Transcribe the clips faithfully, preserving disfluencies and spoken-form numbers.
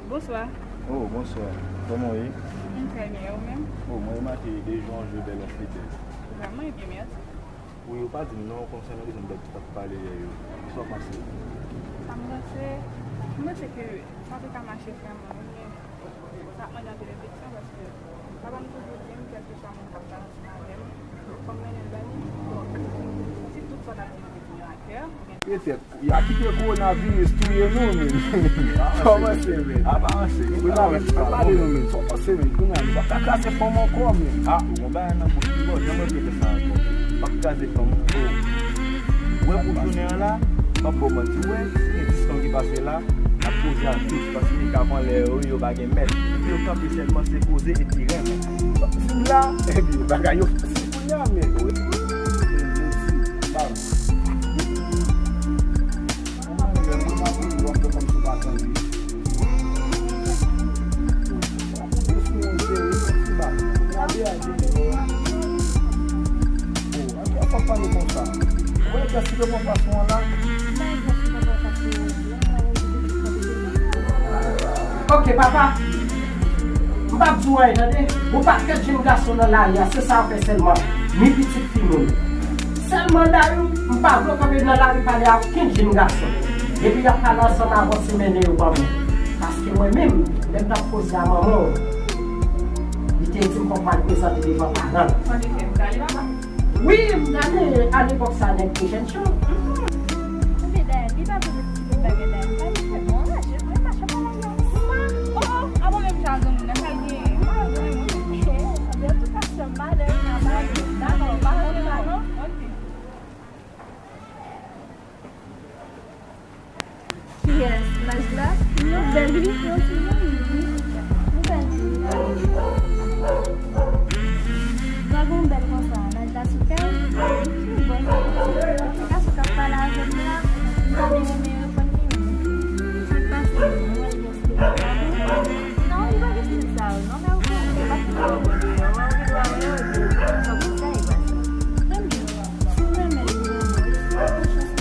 Bonswa. Oh, bonswa. Kòman w ye? M trè byen, e ou menm? Oh, mwen remake de jan w jwe bèl an fidèl. Vrèman, e byen, mèsi. Wi, ou pa di m non, konsènan rezon bèl ki t ap pale yè yo. Kisa w panse? Sa m panse? M panse ke sa te ka mache vrèman byen. Sa ap mande anpil refleksyon paske papa m toujou di m, kèlkeswa moun k ap pale ansanm avè m, fò m mennen l ba li. Donk, si tout sa w t ap di m te vini a kè, ou gen Petèt. Y a kite kowonaviris touye nou, men. Kòmanse, men. Apa ranse. Kounye a, men, pa pale non, men. Sa w panse, men? Kounye a, nou p ap ka kraze fanm ankò, men. Ah, ou gon bagay nan bouch li, bon, jan mwen rete sa ankò. P ap kraze fanm, oh. Wè pou jounen an la, m ap ba w manti. Wè, gen dis tan ki pase la, n ap koze a tout, paske nèg k ap anlè yo, yo pa gen mèt. Epi yo kanpe sèlman, se koze epi renmen. Vin la, epi bagay yo fasil kounye a, men. Wi. Ok, papa. M p ap di w anyen, tande. Gon pakèt jenn gason nan lari a, se sa yo fè sèlman. Ni pitit fi moun. Sèlman Dayou, m pa vle w kanpe nan lari pale a okenn jenn gason. Depi y ap pale ansanm, avanse mennen yo ban mwen. Paske mwen menm, lè m t ap koze a manman w, li te di m fò m al prezante devan paran l. An efè, m prale, papa. Wi, m prale, a lepòk sa, nèg te jèn cho. Enben, Dayou, li pa vle met ti bout bagay Dayou. Dayou, se bon, la, je, mwen, mache pa la, yo. Oh, oh, a mwen menm, jan granmoun nan, sa l genyen. Mwen, mwen, mwen. Anben, antouka, sè m, malè, nan bagay. Dakò, pa rele la, non? Ok. Kiyès? Najla? Nou bèl, wi. Nou bèl, wi. Gade yon bèl konsa. Najla sou kay? Wi, bon. Najla sou kay, pale avè m la. M ta byen renmen reponn li, men sa k pase, mwen wè l gen stil pa bon. Non, li pa gen stil sa yo, non, men ou konnen, se pa stil pa bon li ye. Ou wè, ou gen dwa wè yo, di w sa pou sa e pa sa. Tann, si w renmen l, li renmen w, li pa gen chans.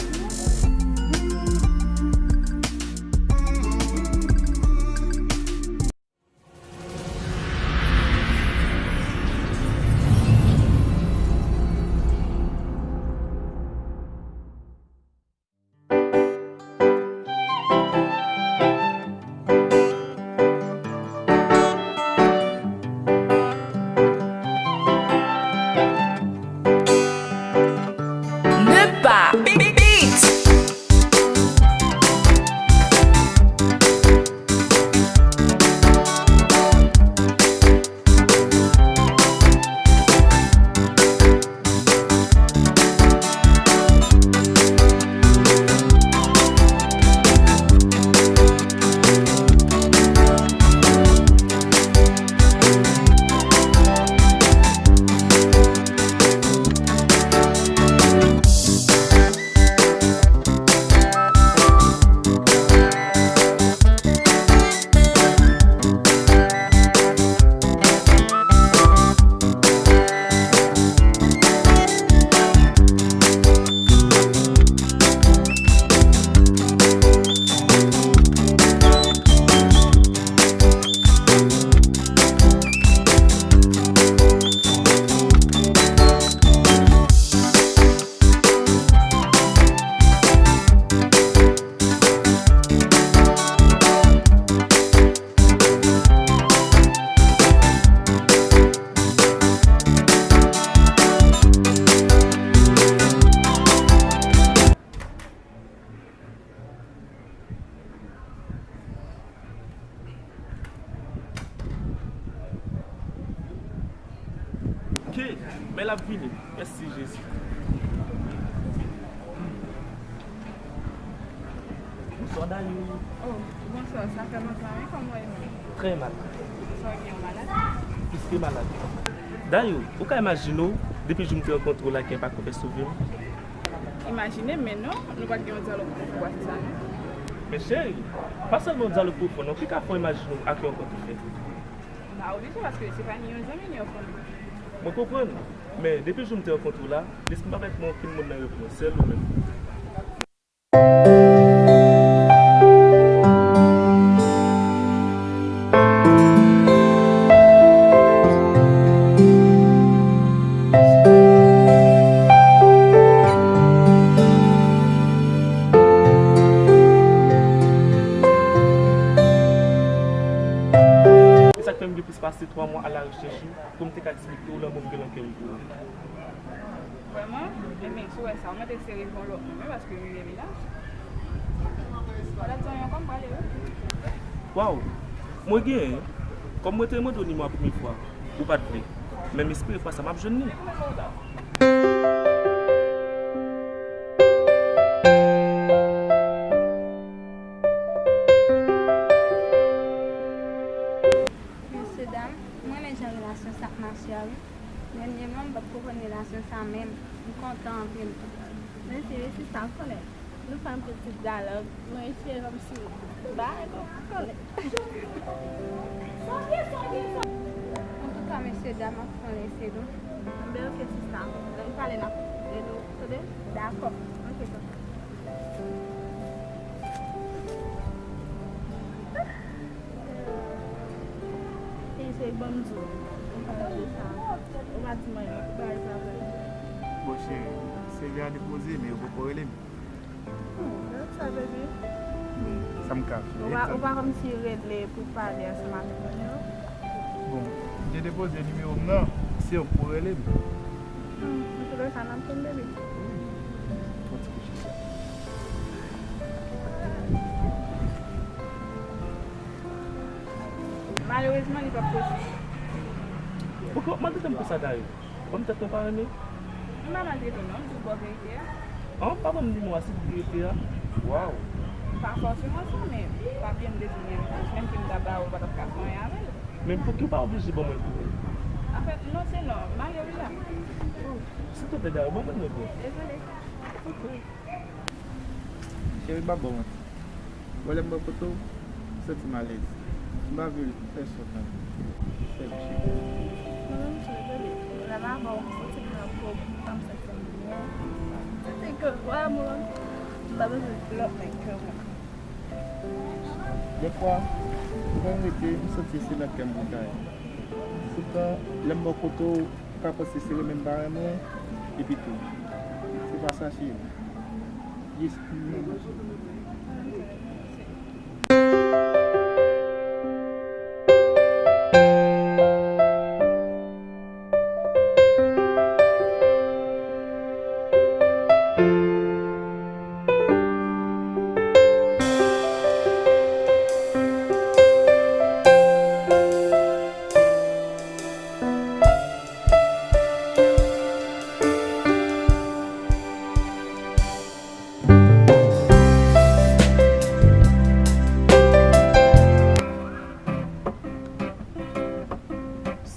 Nepa Beat. Ok, men l ap vini. Mèsi, Jezi. Bonswa, Dayou. Oh, bonswa. Sa fè lontan, wi. Kòman w ye menm? Trè mal. Sa w gen, w malad? Plis ke malad. Dayou, ou ka imajine w, depi jou m te rankontre w la, ke m pa ko fè sove w? Imajine m, men non, nou pa t gen yon dyalòg pwofon pase sa, non. Men cheri, pa sèlman yon dyalòg pwofon, non, ki ka fè w imajine w ak yon rankont ou fè? M pa oblije, paske se pa ni yon zanmi, ni yon fanmi. Mwen konprann, men depi jou m te rankontre w la, lespri m pa mèt mwen okenn moun nan rèv mwen, sèl ou menm. Sa k fè m gen plis pase twa mwa alarechèch ou, pou m te ka eksplike w lanmou m gen nan kè m pou ou. Vrèman? Ebyen, si w wè sa, w mèt eseye jwenn lòt moun, wi, paske m gen menaj. Fò dat sa yon kòm prale, wi. Waw! Mwen genyen. Kòm mwen te mande w nimewo a premye fwa, ou pa t vle. Men m espere fwa sa m ap jwenn li. Mesye dam, mwen renmen jan relasyon sa ap mache a wi. Dènyèman, m p ap konprann relasyon sa menm. M kontan anpil. Mèsi wi sista, m konnen nou fè anpil ti dyalòg. Mwen eseye kòmsi bagay yo, m konnen. Antouka, mesye dam, m ap fè yon lese nou. Anben, oke sista. Lè n pale n ap rele w, tande? Dakò. Oke, tonton. Ey, cheri, ban m di w. Ou pa tande sa. Ou pa di m anyen, ou pa sa vre. Bon, cheri, seve a depoze, men yo poko rele m. Hmm, gad sa, baby. Sa m ka fè? Ou pa, ou pa kòmsi rele pou pale ansanm avèk mwen, non? Bon, m te depoze nimewo m nan, se ou k pou rele m. Hmm, antoulèka, n ap tann, baby. Yon ti kouche. Malerezman, li p ap posib. Poukò w ap maltrete m konsa, Dayo? Ban m tèt mwen pa renmen. M pa maltrete w non, m di w bò verite a. An, pa ban m nimewo a, silvouplè, verite a. Waw. Pa fòseman sa, men pa bliye m te di w gen menaj, menm ke m ta ba ou, ou pa t ap ka fè anyen avè l. Men pouki w pa oblije ban mwen l pou mwen? Anfèt, non, se non, m ale wi la. Oh, silvouplè, Dayo, ban mwen l non. Dezole. Ok. Cheri, m p ap ba w manti. Bon, lè m bò kote w, m santi m alèz. M pa vle fè sòt anyen. Fè m cheri. Mwen menm tou, bebe. Lè m avè w, m santi m nan pwòp, m santi m byen. M santi ke vrèman, m pa bezwen lòt nèg ke ou. Dèfwa, mwen rete, m santi se nan kè m pou ta ye. Poutan, lè m bò kote w, ou ka panse se renmen m pa renmen w, epi tou, se pa sa, cheri. Jis,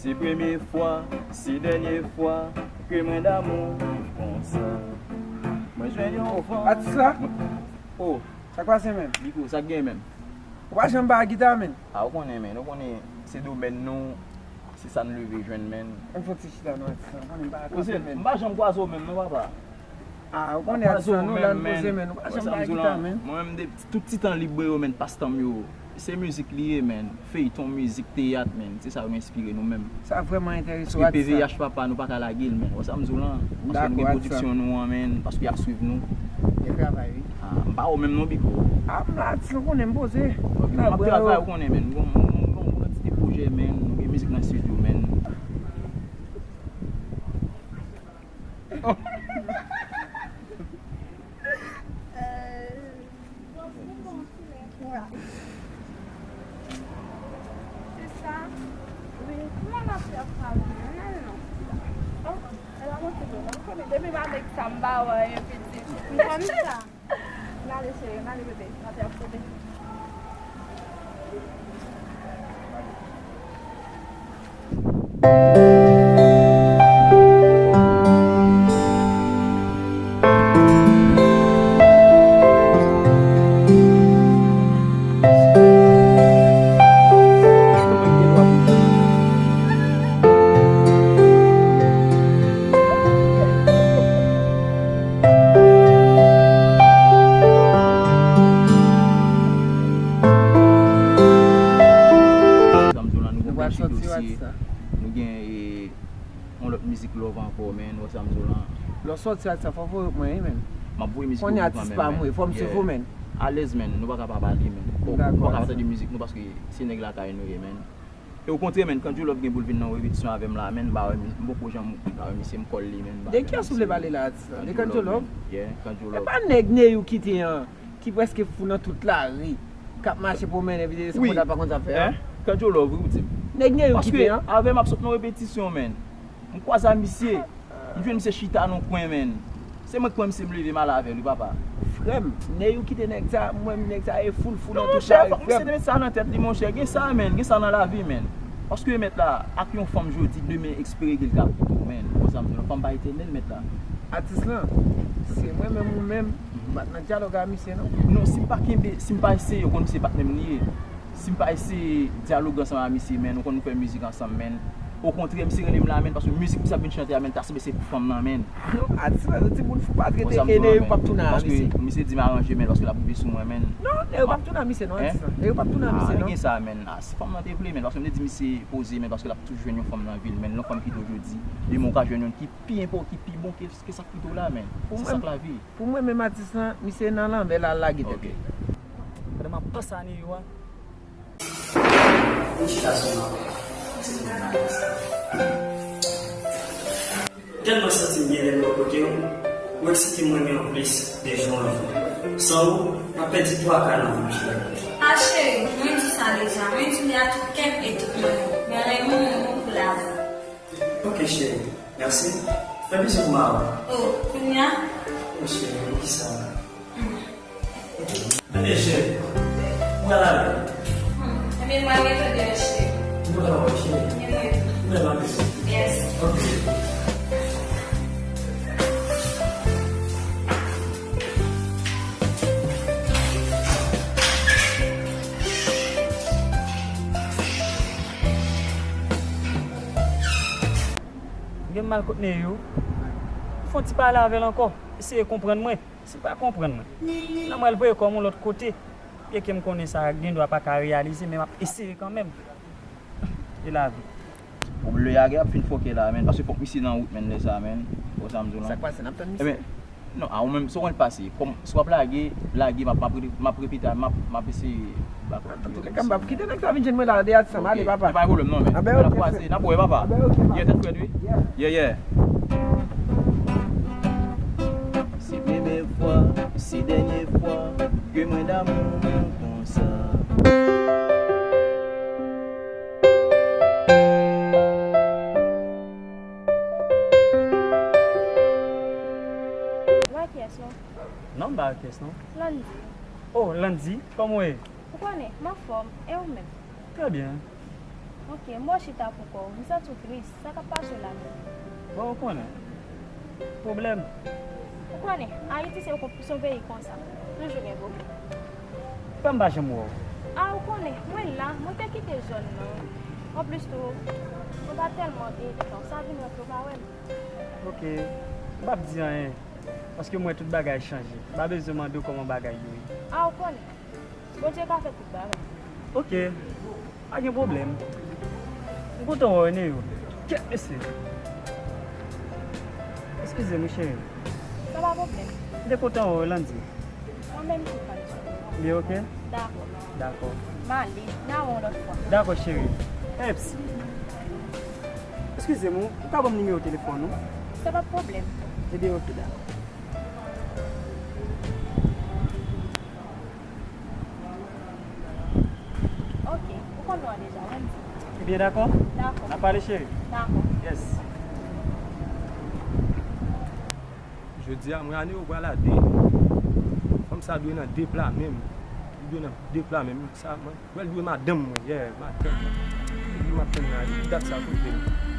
Se premye fwa, se dènye fwa ke mwen damou konsa. Mwen jwenn yon fanm. Atis la? Oh, sa k pase, menn? Biko, sa k gen, menn? Ou pa janm bay gita, menn? A, ou konnen, menn. Ou konnen se domèn nou, se sa n leve jwenn, menn. Ann fè yon ti chita non, atis la. Ou konnen m pa kwaze, menn. M pa janm kwaze w menm non, papa. Ah, ou konnen atis la, nou la n poze, menn. Ou pa janm bay gita, menn. Mwen menm, de, tout ti tan lib mwen yo, menn, pastan m yo, se mizik li ye, menn. Feyton, mizik, teyat, menn. Se sa nou enspire nou menm. Sa vrèman enterese w, atis la. Paske P V H papa, nou pa ka lage l, menn. Wè sa m di w lan? Paske nou gen pwodiksyon nou an, menn. Paske y ap swiv nou. Gen travay, wi. Ah, m pa wè w menm non, Biko. Ah, m la, atis, ou konnen m poze. Ok, m ap travay, ou konnen, menn. Nou gen yon kantite pwojè, menn. Nou gen mizik nan estidyo, menn. Se sa. Wi, kòman n ap fè pral jwenn l non? Oh, e pa posib non. M konnen depi m avèk sa m pa wè anyen pitit. M konn sa. N ale cheri, n ale bebe, n ap ap kote. Sa m di w lan, nou gen bèl ti dosye. Nou gen, e, yon lòt mizik love ankò, menn, wè sa m di w lan. Lè w sòti ak sa, fò w voye pou mwen, wi, menn. M ap voye mizik pou ou kanmenm, menn. Konnen atis pa m, wi, fò m swiv ou, menn. Alèz, menn, nou pa ka pa pale, menn. Bon, nou pa ka pa tande mizik nou paske se nèg lakay nou ye, menn. E okontrè, menn, Kandjo Love gen pou l vin nan repetisyon avè m la, menn, m pa wè, m poko janm wè misye, m call li, menn, m pa De kiyès ou vle pale la, atis la? De Kandjo Love? Yeah, Kandjo Love. E pa nèg Neyou kite an, ki prèske fou nan tout lari, k ap mache pwomennen, vide se Wi. Konn pa konn sa fè a? Hein? Kandjo Love, wi, ou di m. Nèg Neyou kite an. Paske avè m ap sot nan repetisyon, menn. M kwaze a misye. M jwenn misye chita nan kwen, menn. Se mwen k pran misye, m leve m ale avè l, wi, papa. Frè m, Neyou kite nèg sa, mwen, nèg sa e fou, l fou nan tout lari, frè m. Non, monchè, fòk misye te met sa nan tèt li, monchè. Gen sa, menn, gen sa nan lavi, menn. Paske mèt la, ak yon fanm jodi, demen espere ke l ka kite w, menn. Konsa m di w, fanm pa etènèl, mèt la. Atis lan, se mwen menm ou menm, m pa t nan dyalòg a misye, non. Non, si m pa kenbe, si m pa eseye, ou konn misye patnè m li ye. Si m pa eseye dyaloge ansanm a misye, menn, ou konn nou fè mizik ansanm, menn. Okontrè, misye rele m la, menn, paske mizik misye ap vin chante a, menn, ta sanble se pou fanm nan, menn. Non, atis lan, yon timoun fou pa trete e Neyou p ap tounen a misye. Paske misye di m aranje, menn, paske l ap rive sou mwen, menn. Non, Neyou p ap tounen a misye, non, atis lan. Neyou p ap tounen a misye, non. Gen sa, menn. Ah, si fanm nan te vle, menn, paske m te di misye poze, menn, paske l ap toujou jwenn yon fanm nan vi l, menn. Yon fanm kite w jodi, demen w ka jwenn youn ki pi enpò-, ki pi bon ke, ke sa k kite w la, menn. Se sa k lavi. Pou mwen menm atis lan, misye nan lanmè l al lage tèt li. Pandan m ap panse a Neyou a. Felisitasyon, mama. Tèlman santi m byen lè m bò kote w, ou eksite m renmen w plis de jou an jou. San ou, m ap pèdi twa ka nan vi m chak jou. A cheri, mwen di sa deja, mwen di li a tout kè m e tout mwen. Mwen renmen w, renmen w pou lavi. Ok, cheri. Mèsi. Fè bizou pou mama. Oh, kounye a? Oh, cheri, poukisa? Tande, cheri. Mwen la. Hmm. Ebyen, mwen rete deyò, cheri. Nou pral wè, cheri. E mwen tou. Mwen la, mèsi. Yes. Ok. Gen mal kot Neyou. Fè yon ti pale avè l ankò. Eseye konprann mwen. Si l pa konprann mwen, nan mwen l voye kò m yon lòt kote. Byenke m konnen sa gendwa pa ka reyalize, men m ap eseye kanmenm. E lavi. Bon, lè a gen ap fin fòkè la, menn, paske fòk misye nan wout, menn, lè sa, menn. Ou sa m di w lan? Sa k pase? N ap tann misye. Ebyen, non, a ou menm, sa w konn pase. Kòm, si w ap lage, lage, m ap, m ap re-, m ap repete, m ap, m ap eseye. Antouka, m p ap kite nèg sa vin jwenn mwen la, de atis sa, m ale, papa. Ok, pa gen pwoblèm, non, men. Anben, ok, n ap kwaze, n ap wè, papa. Anben, ok, papa. Yeah, tèt frèt, wi. Yeah. Yeah, yeah. Se premye fwa, se dènye fwa ke mwen damou konsa. Ou pa kiyès, non? Non, m pa kiyès, non. Landy. Oh, Landy, kòman w ye? Ou konnen, m anfòm, e ou menm? Trè byen. Ok, m wè w chita pou kò w, m santi w tris, sa k ap pase w la menm? Bon, ou konnen. Pwoblèm. Ou konnen, Ayiti se yon, se yon peyi konsa, toujou gen pwoblèm. Frè m pa janm wè w. A, ou konnen, mwen la, mwen te kite zòn nan. Anplis tou, mwen pa tèlman gen tan, sa vin wè ke w pa wè m. Ok, m p ap di anyen, paske m wè tout bagay chanje. M pa bezwen mande w kòman bagay yo ye. A, ou konnen. Bondye ka fè tout bagay. Ok. Pa gen pwoblèm. M kontan wè w, Neyou. Kèt mesye. Eskize m, wi, cheri. Sa pa pwoblèm. M te kontan wè w, Landy. Mwen menm tou, Kandji. Byen, ok? Dakò. Dakò. M ale. N a wè yon lòt fwa. Dakò, cheri. Eps. Eskize m, ou ka ban m nimewo telefòn ou? Sa pa pwoblèm. Ebyen, ok, dakò. Ok, ou konn non an deja, Wendy. Ebyen, dakò. Dakò. N a pale, cheri. Dakò. Yes. Jodi a, mwen a Neyou pral a de. Fanm sa dwe nan de pla menm. Li dwe nan de pla menm. Sa, mwen, mwen dwe madanm mwen, yeah, madanm mwen. Li m ap tann la, li dat sa kote m.